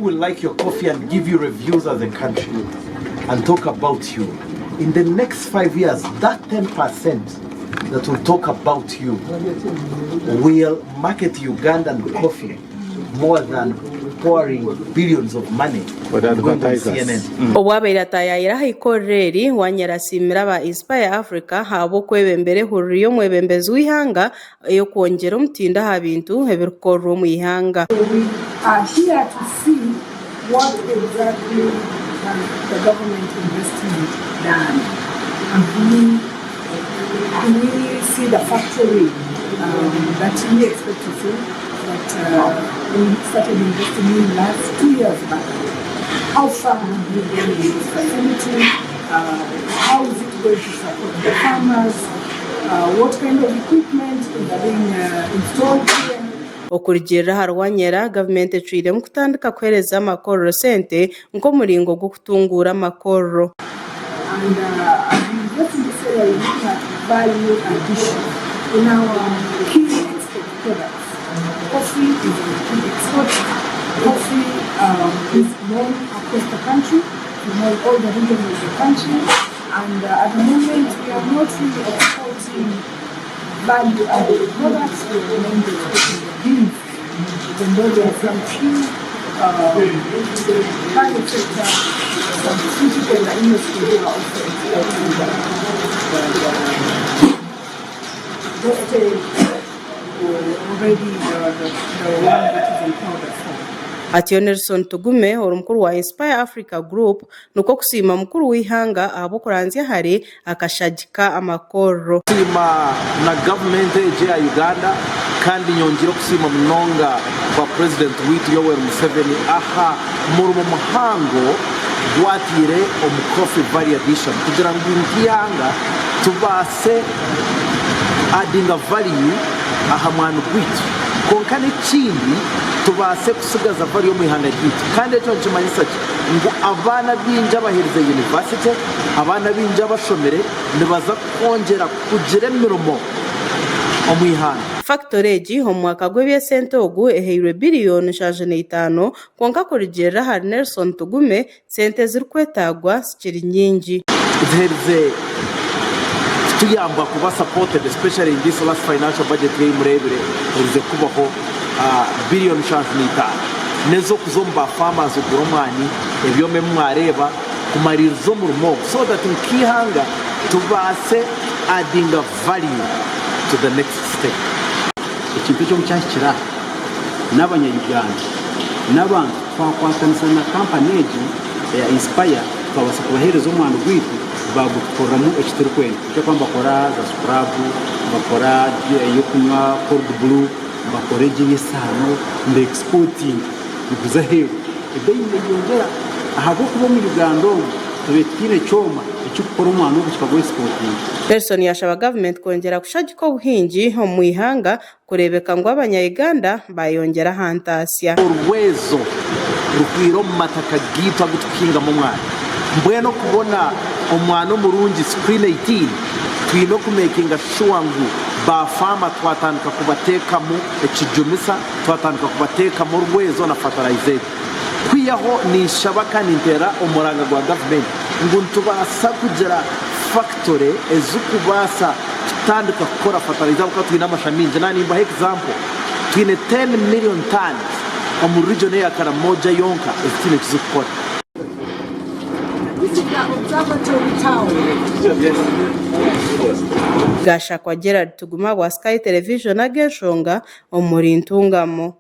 will like your coffee and give you reviews as a country and talk about you in the next 5 years that 10% that will talk about you will market Ugandan coffee more than pouring billions of money For the and going on advertisers. CNN. Obu abaire ataayaayire aha ikorero eri, Wanyera asiimire aba Inspire Africa ahabw'okwebembera ehururu y'omwebembezi w'eihanga ey'okwongyera omutindo aha bintu ebirikukorerwa omu ihanga. We are here to see what exactly has the government investment done. Have we, do we see the factory um, that we expect to see that uh, we started investing in last 2 years back? How far have we gone in this facility? How is it going to support the farmers? What kind of equipment is being installed here? Okurugiirira ahari Wanyera, gavumenti ecwiremu kutandika kuheereza amakorero sente nk'omuringo gw'okutunguura amakorero. And as we invest in this area, we're looking at value addition in our key export products. Coffee is a key export. Coffee is known across the country, in all the regions of the country. And at the moment, we are not really exporting value added products. We are mainly exporting the beans, even though there are some few private sector, some few people in the industry who are also exporting the roasted or already the one that is in powder form. Atyo Nelson Tugume ori mukuru wa Inspire Africa Group nikwo kusiima mukuru w'eihanga ahabw'okuranzya hare akashagika amakorero. Nsiima na gavumenti egi eya Uganda kandi nyongyire okusiima munonga kwa Purezidenti waitu Yoweri Museveni aha murimo muhango gu ataire omu Coffee Value Addition kugira ngu nk'eihanga tubaase addinga value aha mwani gwaitu kwonka n'ekindi tubaase kutsigaza value omu ihanga ryaitu kandi ekyo nikimanyisa ki? Ngu abaana baingi abaherize yunivasite, abaana baingi abashomire nibaza kwongyera kugira emirimo omu ihanga. Fakitore egi omu mwaka gw'eby'esente ogu ehairwe biriyoni 75 kwonka kurugiirira ahari Nelson Tugume, sente ezirikwetaagwa zikiri nyingi. Ziherize kutuyamba kuba supported especially in this last financial budget ei mureebire erize kubaho billion 75 n'ezokuza omu ba farmers kugura omwani, ebyoma ebi mwareeba kumariiriza omurimo ogu so that nk'eihanga tubaase addinga value to the next step. Ekintu eki obu kyahikire aha, n'abanya-Uganda n'abantu twakwatanisa na kampani egi eya Inspire twabaasa kubaheereza omwani gwaitu baagutukoreramu eki turikwenda. Nikyo orikuba nibakora za sikurabu, nibakora ey'okunywa cold brew, nibakora egi ey'esaano, niba-exportinga niguza aheeru. Ebeeyi neeyongyera ahabw'okuba omu Uganda omu tubaire tutaine kyoma ekirikukora omwani ogu kikagu-exportinga. Nelson yaashaba gavumenti kwongyera kushagika obuhingi omu ihanga kureebeka ngu abanya-Uganda baayongyera aha ntaasya. Orwezo rugwire omu mataka gaitu agu tukuhingamu omwani. Mbwenu okubona omwani omurungi screen 18 twine okumekinga shuwa ngu ba faama twatandika kubateekamu ekijumisa, twatandika kubateekamu orwezo na fertilizer egyo. Kwihaho ninshaba kandi ninteera omuranga gwa gavumenti ngu nitubaasa kugira fakitore ezikubaasa kutandika kukora fertilizer ahabw'okuba twine amasha maingi. Naaba nimbaha example, twine 10 million tonnes omu region eya Karamoja yonka ezitaine ekizikukora. This is the observatory tower. Gashakwa Gerald Tuguma bwa Sky Television ag'enshonga omuri Ntungamo.